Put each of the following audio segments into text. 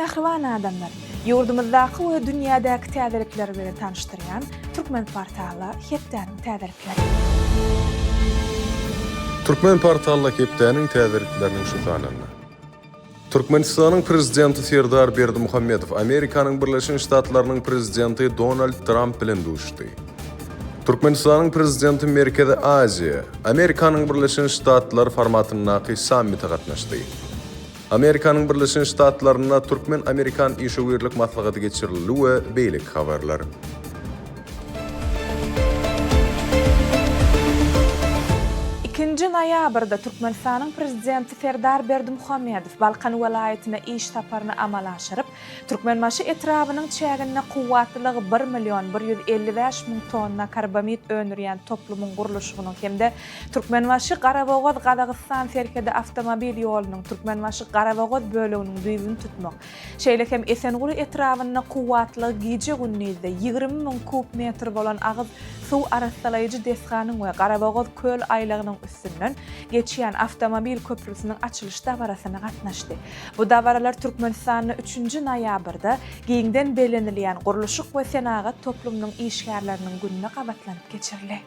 Mähriban adamlar! Ýurdumyzdaky we dünýädäki täzelikler bilen tanyşdyrýan Türkmenportala hepdäniň täzelikleri. Türkmenportalda hepdäniň täzelikleriniň şu sanynda. Türkmenistanyň Prezidenti Serdar Berdimuhamedow Amerikanyň Birleşen Ştatlarynyň Prezidenti Donald Tramp bilen duşuşdy. Türkmenistanyň Prezidenti Merkezi Aziýa, Amerikanyň Birleşen Ştatlary formatyndaky sammite gatnaşdy. Amerikanyň Birleşen Ştatlarynda türkmen-amerikan işewürlik maslahaty geçirildi we beýleki habarlar. Ikinji noýabrda Türkmenistanyň Prezidenti Serdar Berdimuhamedow Balkan welaýatyna iş saparyny amala aşyryp, Türkmenbaşy etrabynyň çäginde kuwwatlylygy bir million 155 müň tonna karbamid öndürýän toplumyň gurluşygynyň hem-de Türkmenbaşy, Garabogaz, Gazagystan serhedi awtomobil ýolunyň Türkmenbaşy, Garabogaz böleginiň düýbüni tutmak, şeýle hem Esenguly etrabynda kuwwatlygy gije-gündizde 20 müň kub metr bolan agyz suw arassalaýjy desganyň we Garabogaz köl aýlagynyň üstünden geçýän awtomobil köprüsiniň açylyş dabarasyna gatnaşdy. Bu dabaralar Türkmenistanda üçünji noýabrda giňden bellenilýän Gurluşyk we senagat toplumynyň işgärleriniň gününe gabatlanyp geçirildi.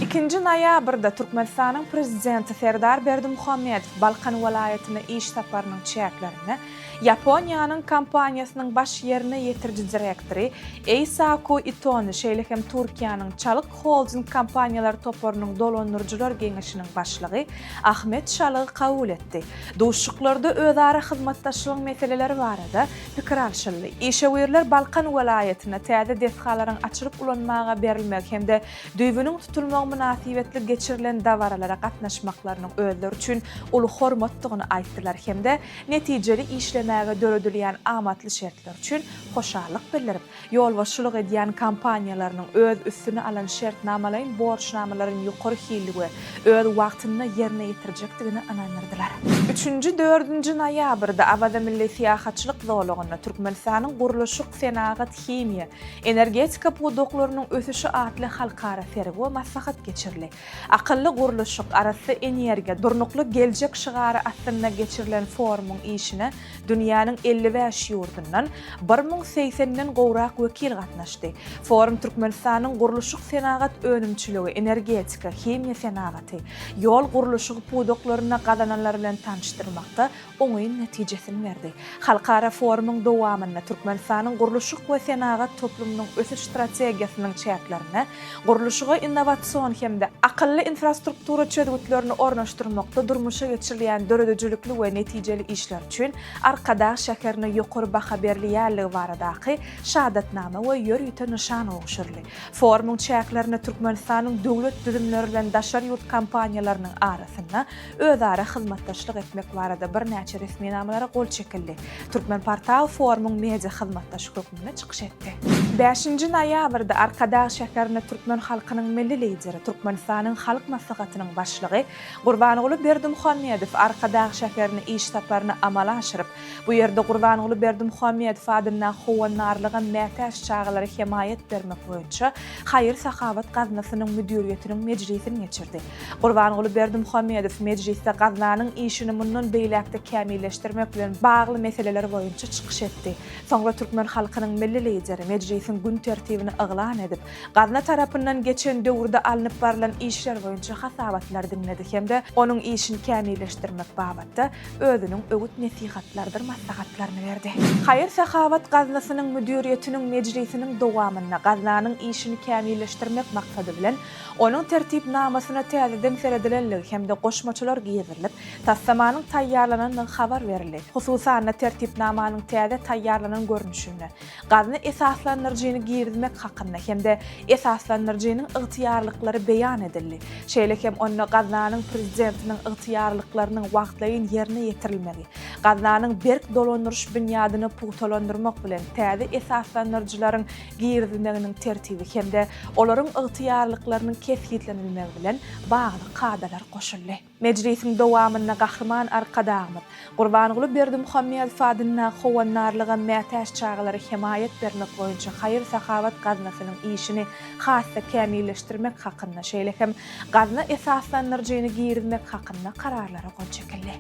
Ikinji noýabrda Türkmenistanyň Prezidenti Serdar Berdimuhamedow Balkan welaýatyna iş saparynyň çäklerinde Ýaponiýanyň kompaniýasynyň baş ýerine ýetiriji direktory Eýsaku Itony, şeýle hem Türkiýäniň Çalyk Holding kompaniýalar toparynyň dolandyryjylar geňeşiniň başlygy Ahmet Çalygy kabul etdi. Duşuşyklarda özara hyzmatdaşlygyň meseleleri barada pikir alşyldy. Işewürler Balkan welaýatynda täze desgalaryň açylyp ulanmaga berilmegi hem-de düýbüniň tutulmagy mynasybetli geçirilen dabaralara gatnaşmaklarynyň özleri üçin uly hormatdygyny aýtdylar hem-de netijeli işlemäge döredilýän amatly şertler üçin hoşallyk bildirip, ýolbaşçylyk edýän kompaniýalarynyň öz üstüne alan şertnamalaýyn borçnamalaryny ýokary hilli we öz wagtynda ýerine ýetirjekdigine ynandyrdylar. Üçünji, dördünji noýabrda Awaza milli syýahatçylyk zolagynda Türkmenistanyň gurluşyk, senagat, himiýa, energetika pudaklarynyň ösüşi atly halkara sergi we maslahat geçirildi. Akylly gurluşyk, arassa energiýa, durnukly geljek şygary astynda geçirilen forumyň işine dünýäniň 55 ýurdundan 1080-den gowrak wekil gatnaşdy. Forum Türkmenistanyň gurluşyk-senagat önümçiligi, energetika, himiýa senagaty, ýol gurluşygy pudaklarynda gazananlary bilen tanyşdyrmakda oňyn netijesini berdi. Halkara forumyň dowamynda Türkmenistanyň gurluşyk we senagat toplumynyň ösüş strategiýasynyň çäklerinde gurluşyga innowasion hem-de akylly infrastruktura çözgütlerini ornaşdyrmakda durmuşa geçirilýän döredijilikli we netijeli işler üçin Arkadag şäherine ýokary baha berilýänligi baradaky şahadatnama we ýörite nyşan gowşuryldy. Forumyň çäklerinde Türkmenistanyň döwlet düzümleri bilen daşary ýurt kompaniýalarynyň arasynda özara hyzmatdaşlyk etmek barada birnäçe resminamalara gol çekildi. Türkmenportal forumyň media hyzmatdaşy hökmünde çykyş etdi. Bäşinji noýabrda Arkadag şäherinde türkmen halkynyň Milli Lideri, Türkmenistanyň Halk Maslahatynyň Başlygy Gurbanguly Berdimuhamedow Arkadag şäherine iş saparyny amala aşyryp, bu ýerde Gurbanguly Berdimuhamedow adyndaky Howandarlyga mätäç çagalara hemaýat bermek boýunça haýyr-sahawat gaznasynyň müdiriýetiniň mejlisini geçirdi. Gurbanguly Berdimuhamedow mejlisde gaznanyň işini mundan beýläk-de kämilleşdirmek bilen bagly meseleler boýunça çykyş etdi. Soňra türkmen halkynyň Milli Lideri mejlisiň gün tertibini yglan edip, gazna tarapyndan geçen döwürde alnyp barlan işler boýunça hasabatlary diňledi hem-de onuň işini kämilleşdirmek babatda özüniň öwüt-nesihatlarydyr maslahatlaryny berdi. Haýyr-sahawat gaznasynyň müdiriýetiniň mejlisiniň dowamynda gaznanyň işini kämilleşdirmek maksady bilen, Onuň Tertipnamasyna täzeden seredilenligi hem-de goşmaçalar girizilip, taslamanyň taýýarlanandygy habar berildi. Hususan-da, Tertipnamanyň täze taýýarlanan görnüşinde gazna esaslandyryjyny girizmek hakynda hem-de esaslandyryjynyň ygtyýarlyklary beýan edildi. Şeýle hem onda gaznanyň prezidentiniň ygtyýarlyklarynyň wagtlaýyn ýerine ýetirilmegi, gaznanyň berk dolandyryş binýadyny pugtalandyrmak bilen täze esaslandyryjylaryň girizilmeginiň tertibi hem-de olaryň ygtyýarlyklarynyň kesgitlenilmegi bilen bagly kadalar goşuldy. Mejlisiň dowamynda Gahryman. Gahryman Arkadagymyz Gurbanguly Berdimuhamedow adyndaky Howandarlyga mätäç çagalara hemaýat bermek boýunça haýyr-sahawat gaznasynyň işini has-da kämilleşdirmek hakynda, şeýle hem gazna esaslandyryjyny girizmek hakynda Kararlara gol çekildi.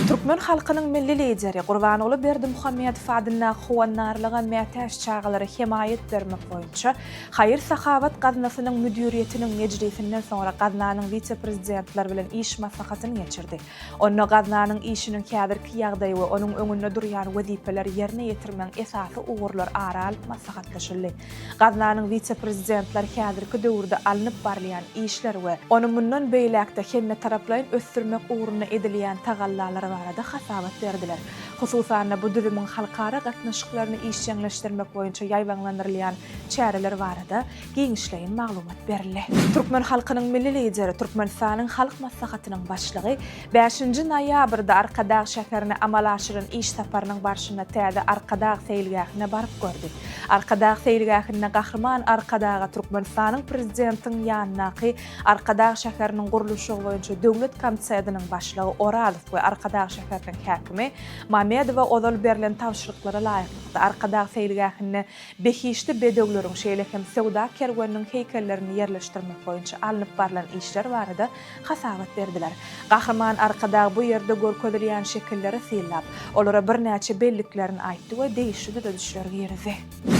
Türkmen halkynyň Milli Lideri Gurbanguly Berdimuhamedow adyndaky Howandarlyga mätäç çagalara hemaýat bermek boýunça haýyr-sahawat gaznasynyň müdiriýetiniň mejlisinden soňra gaznanyň wise-prezidentleri bilen iş maslahatyny geçirdi. Onda gaznanyň işiniň häzirki ýagdaýy we onuň öňünde durýan wezipeleri ýerine ýetirmegiň esasy ugurlary ara alyp maslahatlaşyldy. Gaznanyň wise-prezidentleri häzirki döwürde alnyp barylýan işler we ony mundan beýläk-de hemmetaraplaýyn ösdürmek ugrunda edilýän tagallalar barada hasabat berdiler. Hususan-da, bu düzümiň halkara gatnaşyklaryny işjeňleşdirmek boýunça ýaýbaňlandyrylýan çäreler barada giňişleýin maglumat berildi. Türkmen halkynyň Milli Lideri, Türkmenistanyň Halk Maslahatynyň Başlygy bäşinji noýabrda Arkadag şäherine amala aşyran iş saparynyň barşynda täze Arkadag seýilgähine baryp gördi. Arkadag seýilgähinde Gahryman Arkadaga Türkmenistanyň Prezidentiniň ýanyndaky Arkadag şäheriniň gurluşygy boýunça döwlet komitetiniň başlygy Orazow we Arkadag şäheriniň häkimi Mamedowa ozal berlen tabşyryklara laýyklykda Arkadag seýilgähinde Behişdi bedewleriň, şeýle hem söwda kerweniniň heýkellerini ýerleşdirmek boýunça alnyp barlan işler barada hasabat berdiler. Gahryman Arkadag bu ýerde görkezilýän şekilleri synlap, olara birnäçe belliklerini aýtdy we degişli düzedişler girizdi.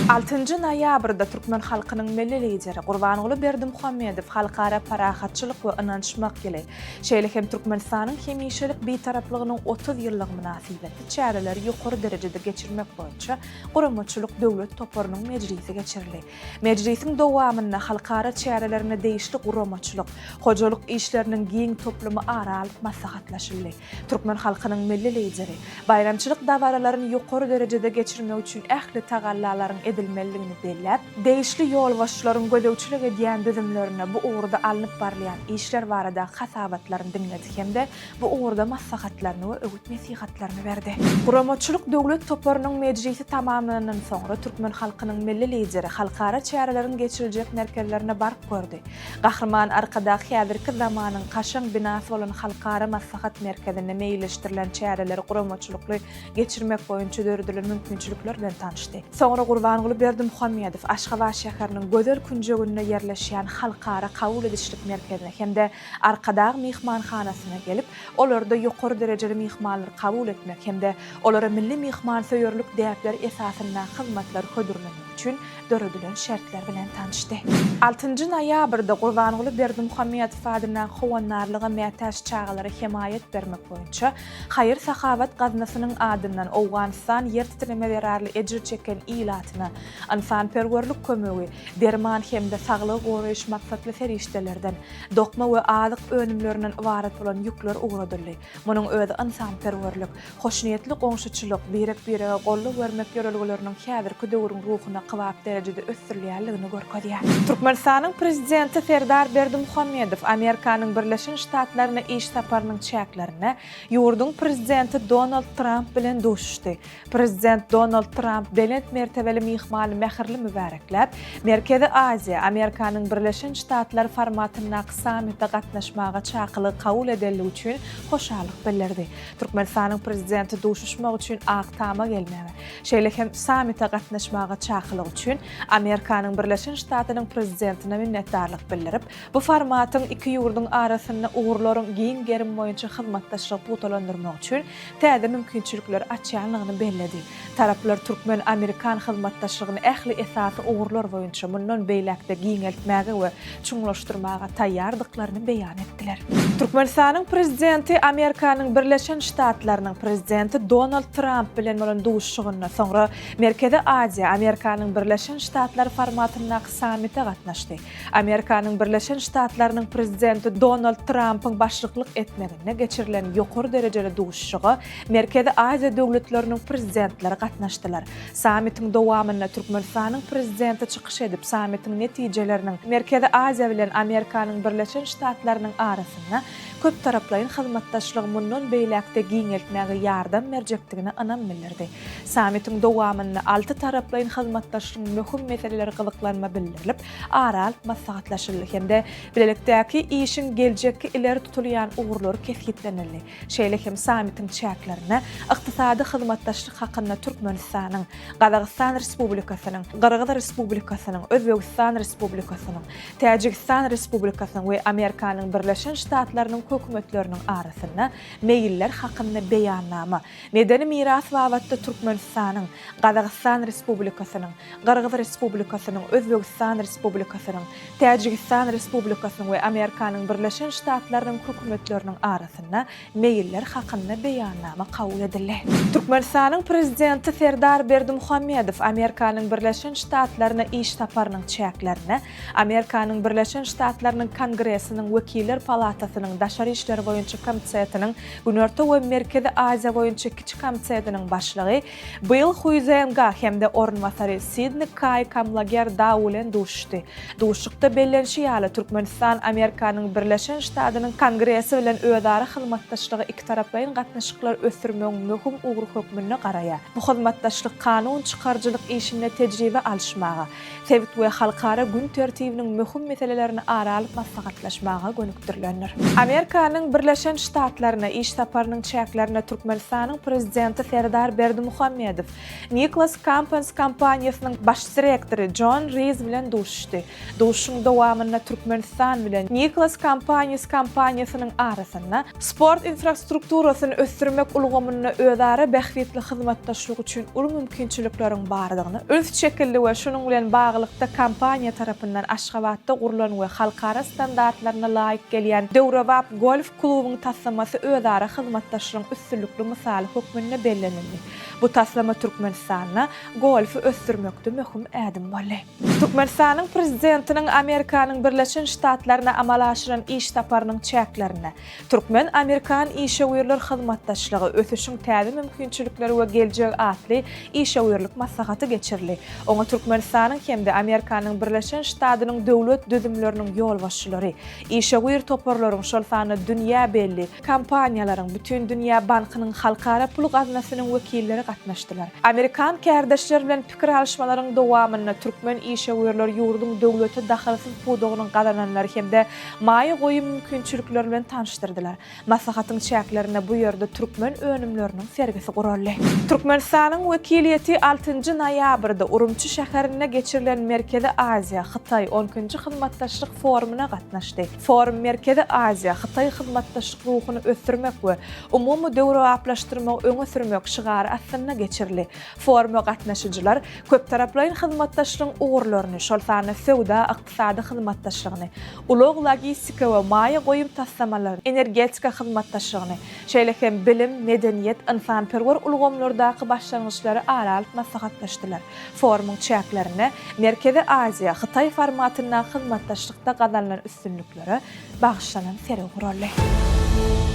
Altynjy noýabrda türkmen halkynyň Milli Lideri Gurbanguly Berdimuhamedow Halkara parahatçylyk we ynanyşmak ýyly, şeýle hem Türkmenistanyň hemişelik Bitaraplygynyň 30 ýyllygy mynasybetli çäreleri ýokary derejede geçirmek boýunça Guramaçylyk döwlet toparynyň mejlisi geçirildi. Mejlisiň dowamynda halkara çärelerine degişli guramaçylyk, hojalyk işleriniň giň toplumy ara alyp maslahatlaşyldy. Türkmen halkynyň Milli Lideri baýramçylyk dabaralaryny ýokary derejede geçirmek üçin ähli tagallalaryň edilmelidigini belläp, degişli ýolbaşçylaryň gözegçilik edýän düzümlerinde bu ugurda alnyp barylýan işler barada hasabatlaryny diňledi hem-de bu ugurda maslahatlaryny we öwüt-nesihatlaryny berdi. Guramaçylyk döwlet toparynyň mejlisi tamamlanandan soňra türkmen halkynyň Milli Lideri halkara çäreleriň geçiriljek merkezlerine baryp gördi. Gahryman Arkadag häzirki zamanyň kaşaň binasy bolan Halkara maslahat merkezinde meýilleşdirilen çäreleri guramaçylykly geçirmek boýunça döredilen mümkinçilikler bilen tanyşdy. Soňra Gurbanguly Berdimuhamedow Aşgabat şäheriniň gözel künjeginde ýerleşýän Halkara kabul edişlik merkezine hem-de Arkadag myhmanhanasyna gelip, olarda ýokary derejeli myhmanlary kabul etmek hem-de olara milli myhmansöýerlik däpleri esasynda hyzmatlary hödürlemek üçin döredilen şertler bilen tanyşdy. Altynjy noýabrda Gurbanguly Berdimuhamedow adyndaky Howandarlyga mätäç çagalara hemaýat bermek boýunça haýyr-sahawat gaznasynyň adyndan Owganystan ýer titreme zerarly ejir çeken ilatyna ynsanperwerlik kömegi, derman hem-de saglygy goraýyş maksatly serişdelerden, dokma we azyk önümlerinden ybarat bolan ýükler ugradyldy. Munuň özi ynsanperwerlik, hoşniýetli goňşuçylyk, birek-birege goldaw bermek ýörelgeleriniň häzirki döwrüň ruhuna kybap derejede ösdürilýänligini görkezýär. Türkmenistanyň Prezidenti Serdar Berdimuhamedow Amerikanyň Birleşen Ştatlaryna iş saparynyň çäklerinde ýurduň Prezidenti Donald Tramp bilen duşuşdy. Prezident Donald Tramp belent mertebeli myhmany mähirli mübärekläp, Merkezi Aziýa, Amerikanyň Birleşen Ştatlary formatyndaky sammite gatnaşmaga çakylygy kabul edenligi üçin hoşallyk bildirdi. Türkmenistanyň Prezidenti duşuşmak üçin Ak Tama gelmäge, şeýle hem sammite gatnaşmaga çakylyk üçin Amerikanyň Birleşen Ştatynyň Prezidentine minnetdarlyk bildirip, bu formatyň iki ýurduň arasynda ugurlaryň giň gerim boýunça hyzmatdaşlygy pugtalandyrmak üçin täze mümkinçilikleri açýanlygyny belledi. Taraplar türkmen-amerikan hyzmatdaşlygyny ähli esasy ugurlar boýunça mundan beýläk-de giňeltmäge we çuňlaşdyrmaga taýýardyklaryny beýan etdiler. Türkmenistanyň Prezidenti Amerikanyň Birleşen Ştatlarynyň Prezidenti Donald Tramp bilen bolan duşuşygynda soňra Merkezi Aziýa, Amerikanyň Birleşen Ştatlary formatyndaky sammite gatnaşdy. Amerikanyň Birleşen Ştatlarynyň Prezidenti Donald Trampyň başlyklyk etmeginde geçirilen ýokary derejeli duşuşyga Merkezi Aziýa döwletleriniň Prezidentleri gatnaşdylar. Sammitiň dowamynda Türkmenistanyň Prezidenti çykyş edip, sammitiň netijeleriniň Merkezi Aziýa bilen Amerikanyň Birleşen Ştatlarynyň arasynda köptaraplaýyn hyzmatdaşlygy mundan beýläk-de giňeltmäge ýardam berjekdigine ynam bildirdi. Sammitiň dowamynda altytaraplaýyn hyzmatdaşlygyň möhüm meseleleri gyzyklanma bildirilip, ara alyp maslahatlaşyldy hem-de bilelikdäki işiň geljekki ileri tutulýan ugurlary kesgitlenildi. Şeýle hem sammitiň çäklerinde Ykdysady hyzmatdaşlyk hakynda Türkmenistanyň, Gazagystan Respublikasynyň, Gyrgyz Respublikasynyň, Özbegistan Respublikasynyň, Täjigistan Respublikasynyň we Amerikanyň Birleşen Ştatlarynyň Hökümetleriniň arasynda meýiller hakynda Beýannama, Medeni miras babatda Türkmenistanyň, Gazagystan Respublikasynyň, Gyrgyz Respublikasynyň, Özbegistan Respublikasynyň, Täjigistan Respublikasynyň we Amerikanyň Birleşen Ştatlarynyň Hökümetleriniň arasynda meýiller hakynda Beýannama kabul edildi. Türkmenistanyň Prezidenti Serdar Berdimuhamedow Amerikanyň Birleşen Ştatlaryna iş saparynyň çäklerinde Amerikanyň Birleşen Ştatlarynyň Kongresiniň Wekiller palatasynyň Daşary işler boýunça komitetiniň Günorta we Merkezi Aziýa boýunça kiçi komitetiniň başlygy Bill Huizenga hem-de orunbasary Sidni Kaý Kamlager Dau bilen duşuşdy. Duşuşykda bellenişi ýaly, Türkmenistan Amerikanyň Birleşen Ştadynyň Kongresi bilen özara hyzmatdaşlygy ikitaraplaýyn gatnaşyklary ösdürmegiň möhüm ugry hökmünde garaýar. Bu hyzmatdaşlyk kanun çykaryjylyk işinde tejribe alyşmaga, sebit we halkara gün tertibiniň möhüm meselelerini ara alyp maslahatlaşmaga gönükdirilendir. Amerikanyň Birleşen Ştatlaryna iş saparynyň çäklerinde Türkmenistanyň Prezidenti Serdar Berdimuhamedow Niklas Compans kompaniýasynyň baş direktory Jon Riz bilen duşuşdy. Duşuşygyň dowamynda Türkmenistan bilen Niklas Companies kompaniýasynyň arasynda sport infrastrukturasyny ösdürmek ulgamynda özara bähbitli hyzmatdaşlyk üçin uly mümkinçilikleriň bardygyna üns çekildi we şunuň bilen baglylykda kompaniýa tarapyndan Aşgabatda gurlan we halkara standartlaryna laýyk gelýän döwrebap golf klubuň taslamasy özara hyzmatdaşlygyň üstünlikli mysaly hökmünde bellenildi. Bu taslama Türkmenistanda golfy ösdürmekde möhüm ädim boldy. Türkmenistanyň Prezidentiniň Amerikanyň Birleşen Ştatlaryna amala aşyran iş saparynyň çäklerinde Türkmen-amerikan işewürler hyzmatdaşlygy, ösüşiň täze mümkinçilikleri we geljegi atly işewürlik maslahaty geçirildi. Oňa Türkmenistanyň hem-de Amerikanyň Birleşen Ştadynyň döwlet düzümleriniň ýolbaşçylary, işewür toparlaryň, şol sanda dünýä belli kompaniýalaryň, Bütindünýä bankynyň Halkara pul gaznasynyň wekilleri gatnaşdylar. Amerikan kärdeşleri bilen pikir alyşmalaryň dowamynda türkmen işewürleri ýurduň döwlete dahylsyz pudagynyň gazananlary hem-de maýa goýum mümkinçilikleri bilen tanyşdyrdylar. Maslahatyň çäklerinde bu ýerde türkmen önümleriniň sergisi guraldy. Türkmenistanyň wekiliýeti altynjy noýabrda Urumçy şäherinde geçirilen Merkezi Aziýa, Hytaý on ikinji hyzmatdaşlyk forumyna gatnaşdy. Forum Merkezi Aziýa, Hytaý hyzmatdaşlyk ruhuny ösdürmek we umumy döwrebaplaşdyrmagy öňe sürmek şygary astynda geçirildi. Foruma gatnaşyjylar köptaraplaýyn hyzmatdaşlygyň ugurlaryny, şol sanda söwda-ykdysady hyzmatdaşlygyny, ulag-logistika we maýa goýum taslamalaryny, energetika hyzmatdaşlygyny, şeýle hem bilim, medeniýet, ynsanperwer ulgamlardaky başlangyçlary ara alyp maslahatlaşdylar. Forumyň çäklerinde Merkezi Aziýa, Hytaý formatyndaky hyzmatdaşlykda gazanylan üstünliklere bagyşlanan sergi guraldy.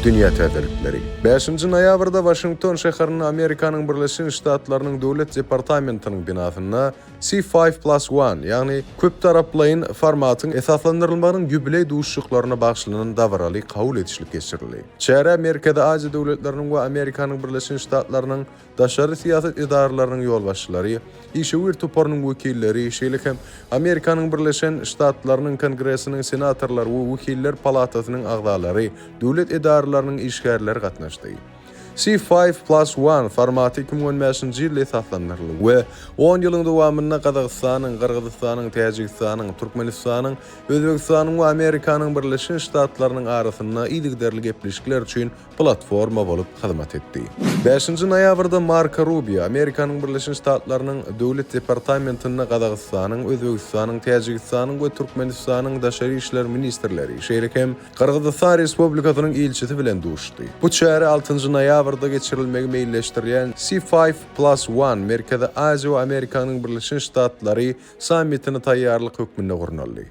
Dünýä täzelikleri. Bäşinji noýabrda Waşington şäherinde Amerikanyň Birleşen Ştatlarynyň Döwlet departamentiniň binasynda C Five Plus One, ýagny köptaraplaýyn formatyň esaslandyrylmagynyň ýubileý duşuşyklaryna bagyşlanan dabaraly kabul edişlik geçirildi. Çärä Merkezi Aziýa döwletleriniň we Amerikanyň Birleşen Ştatlarynyň daşary syýasat edaralarynyň ýolbaşçylary, işewür toparynyň wekilleri, şeýle hem Amerikanyň Birleşen Ştatlarynyň Kongresiniň senatorlary we Wekiller palatasynyň agzalary, döwlet edaralarynyň işgärleri gatnaşdy. C Five Plus One formaty 2015-nji ýylda esaslandyryldy we on ýylyň dowamynda Gazagystanyň, Gyrgyzystanyň, Täjigistanyň, Türkmenistanyň, Özbegistanyň we Amerikanyň Birleşen Ştatlarynyň arasynda yzygiderli gepleşikler üçin platforma bolup hyzmat etdi. Bäşinji noýabrda Marko Rubio Amerikanyň Birleşen Ştatlarynyň Döwlet departamentinde Gazagystanyň, Özbegistanyň, Täjigistanyň we Türkmenistanyň daşary işler ministrleri, şeýle hem Gyrgyzystan Respublikasynyň ilçisi bilen duşuşdy. Bu çäre altynjy noýabrda geçirilmegi meýilleşdirilýän C Five Plus One Merkezi Aziýa we Amerikanyň Birleşen Ştatlary sammitine taýýarlyk hökmünde gurnaldy.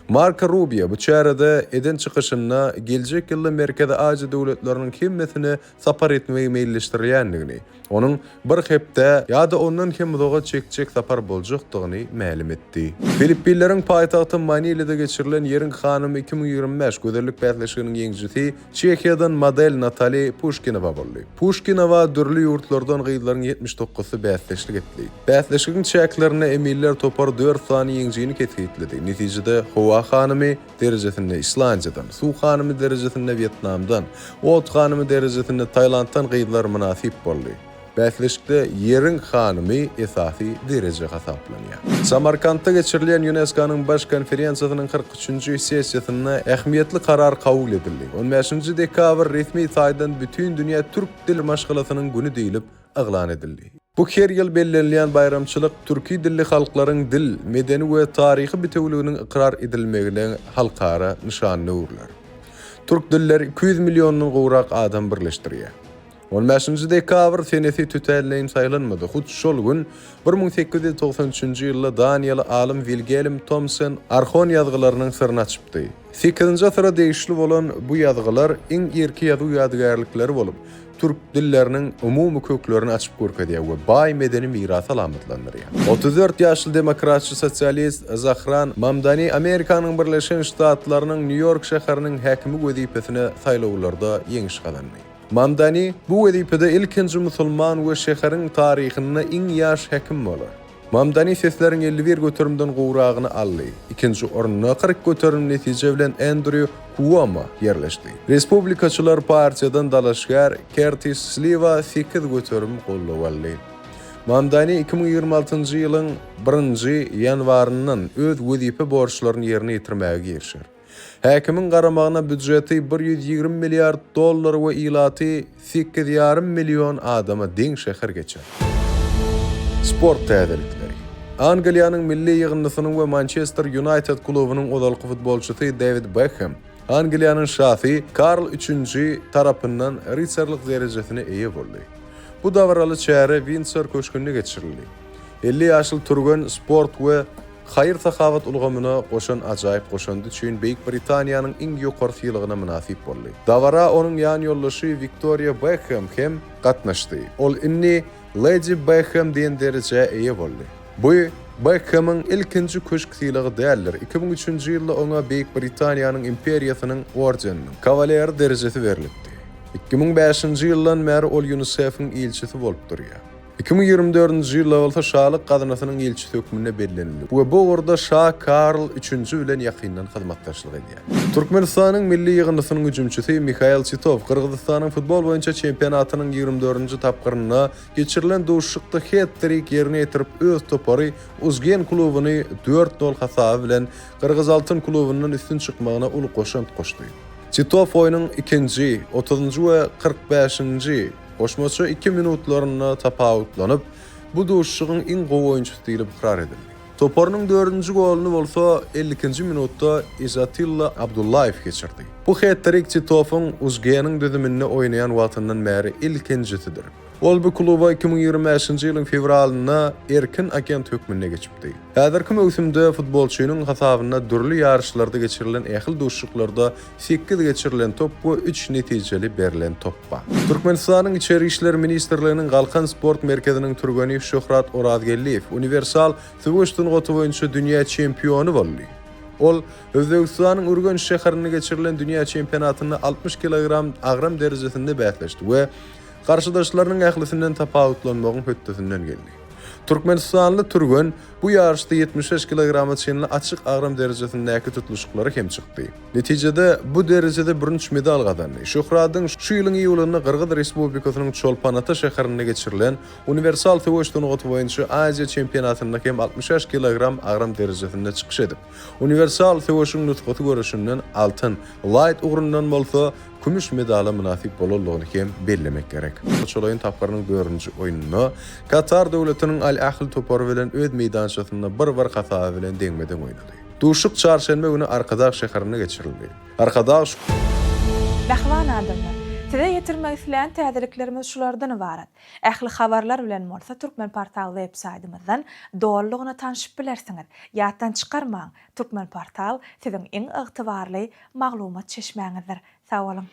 Marko Rubio bu çärede eden çykyşynda geljek ýylda Merkezi Aziýa döwletleriniň hemmesine sapar etmegi meýilleşdirýändigini, onuň bir hepdä ýa-da ondan hem uzaga çekjek sapar boljakdygyny mälim etdi. Filippinleriň paýtagty Manilada geçirilen Ýeriň hanymy 2025 gözellik bäsleşiginiň ýeňijisi Çehiýadan model Natali Puşkinowa boldy. Puşkinowa dürli ýurtlardan gyzlaryň 79-sy bäsdeşlik etdi. Bäsleşigiň çäklerinde eminler topary dört sany ýeňijini kesgitledi. Netijede, Howa hanymy derejesinde Islandiýadan, Suw hanymy derejesinde Wýetnamdan, Ot hanymy derejesinde Tailanddan gyzlar mynasyp boldy. Bäsleşikde Ýeriň hanymy esasy dereje hasaplanýar. Samarkantda geçirilýän ÝUNESKO-nyň Baş konferensiýasynyň 43-nji sessiýasynda ähmiýetli karar kabul edildi. On bäşinji dekabr resmi taýdan Bütindünýä türk dil maşgalasynyň güni diýlip yglan edildi. Bu her ýyl bellenilýän baýramçylyk türki dilli halklaryň dil, medeni we taryhy bitewüliginiň ykrar edilmeginiň halkara nyşanyna öwrüler. Türk dilleri 200 milliondan gowrak adam birleşdirýär. On bäşinji dekabr senesi tötänleýin saýlanmady. Hut şol gün, 1893-nji ýylda daniýaly alym Wilgelm Tomsen Arhon ýazgylarynyň syryny açypdy. Sekizinji asyra degişli bolan bu ýazgylar iň irki ýazuw ýadygärlikleri bolup, türk dilleriniň umumy köklerini açyp görkezýär we baý medeni mirasy alamatlandyrýar. 34 ýaşly demokratçy sosialist Zahran Mamdani Amerikanyň Birleşen Ştatlarynyň Nýu-Ýork şäheriniň häkimi wezipesine saýlawlarda ýeňiş gazandy. Mamdani bu wezipede ilkinji musulman we şäheriň taryhynda iň ýaş häkim bolar. Mamdani sesleriň 51 göterimden gowragyny aldy. Ikinji orunda 40 göterim netije bilen Endrýu Kuomo ýerleşdi. Respublikaçylar partiýadan dalaşgär Kertis Sliwa 8 göterim goldaw aldy. Mamdani 2026-njy ýylyň birinji ýanwaryndan öz wezipe borçlaryny ýerine ýetirmäge girişer. Häkimiň garamagyna býujeti 120 milliard dollar we ilaty sekiz ýarym million adama deň şäher geçer. Sport täzelikleri. Angliýanyň milli ýygyndysynyň we Mançester Ýunaýted klubunyň ozalky futbolçysy Dewid Bekhem Angliýanyň şasy Karl Üçünji tarapyndan rysarlyk derejesine eýe boldy. Bu dabaraly çäre Windsor köşgünde geçirildi. 50 ýaşly türgen sport we Haýyr-sahawat ulgamyna goşan ajaýyp goşandy üçin Beýik Britaniýanyň iň ýokary sylagyna mynasyp boldy. Dabara onuň ýanýoldaşy Wiktoriýa Bekhem hem gatnaşdy. Ol indi Ledi Bekhem diýen derejä eýe boldy. Bu Bekhemiň ilkinji köşk sylagy däldir. 2003-nji ýylda oňa Beýik Britaniýanyň imperiýasynyň ordeniniň kawaleri derejesi berlipdi. 2005-nji ýyldan bäri ol ÝUNISEF-iň ilçisi bolup durýar. 2024-nji ýylda bolsa Şalyk gaznasynyň ilçisi hökmünde bellenildi we bu ugurda Şa Karl Üçünji bilen ýakyndan hyzmatdaşlyk edýär. Türkmenistanyň milli ýygyndysynyň hüjümçisi Mihail Titow Gyrgyzystanyň futbol boýunça çempionatynyň 24-nji tapgyrynda geçirilen duşuşykda het-trik ýerine ýetirip, öz topary Uzgen klubuny dört nol hasaby bilen Gyrgyzaltyn klubundan üstün çykmagyna uly goşant goşdy. Titow oýnuň ikinji, otuzynjy we 45-nji Goşmaça iki minutlarynda tapawutlanyp, bu duşuşygyň iň gowy oýunçysy diýlip ykrar edildi. Toparynyň dördünji goluny bolsa 52-nji minutda Izatylla Abdullaýew geçirdi. Bu het-trik Titowyň UZG-niň düzüminde oýnaýan wagtyndan bäri ilkinjisidir. Ol bu kluba 2025-nji ýylyň fewralynda erkin agent hökmünde geçipdi. Häzirki möwsümde futbolçynyň hasabynda dürli ýaryşlarda geçirilen ähli duşuşyklarda sekiz geçirilen top we üç netijeli berlen top bar. Türkmenistanyň Içeri işler ministrliginiň Galkan sport merkeziniň türgeni Şöhrat Orazgeldiýew uniwersal söweş sungaty boýunça dünýä çempiony boldy. Ol Özbegistanyň Ürgenç şäherinde geçirilen dünýä çempionatynda 60 kilogram agram derejesinde bäsleşdi we garşydaşlarynyň ählisinden tapawutlanmagyň hötdesinden geldi. Türkmenistanly türgen bu ýaryşda 75 kilograma çenli açyk agram derejesindäki tutluşyklara hem çykdy. Netijede, bu derejede bürünç medal gazandy. Şöhradyň şu ýylyň iýulynda Gyrgyz Respublikasynyň Çolpan-Ata şäherinde geçirilen uniwersal söweş sungaty boýunça Aziýa çempionatynda hem 65 kilogram agram derejesinde çykyş edip, uniwersal söweşiň nusgasy göreşinden altyn, laýt ugrundan bolsa kümüş medala mynasyp bolandygyny hem bellemek gerek. Çolaýyn tapgyrynyň dördünji oýnunda Katar döwletiniň Al-Ahl topary bilen öz meýdançasynda bir-bir hasaby bilen deňme-deň oýnady. Duşuşyk çarşenbe güni Arkadag şäherinde geçirildi. Arkadag. Mähriban adamlar! Size ýetirmek isleýän täzeliklerimiz şulardan ybarat. Ähli habarlar bilen bolsa Türkmenportal web saýtymyzdan dolulygyna tanşyp bilersiňiz. Ýatdan çykarmaň, Türkmenportal siziň iň ygtybarly maglumat çeşmäňizdir. Sag boluň!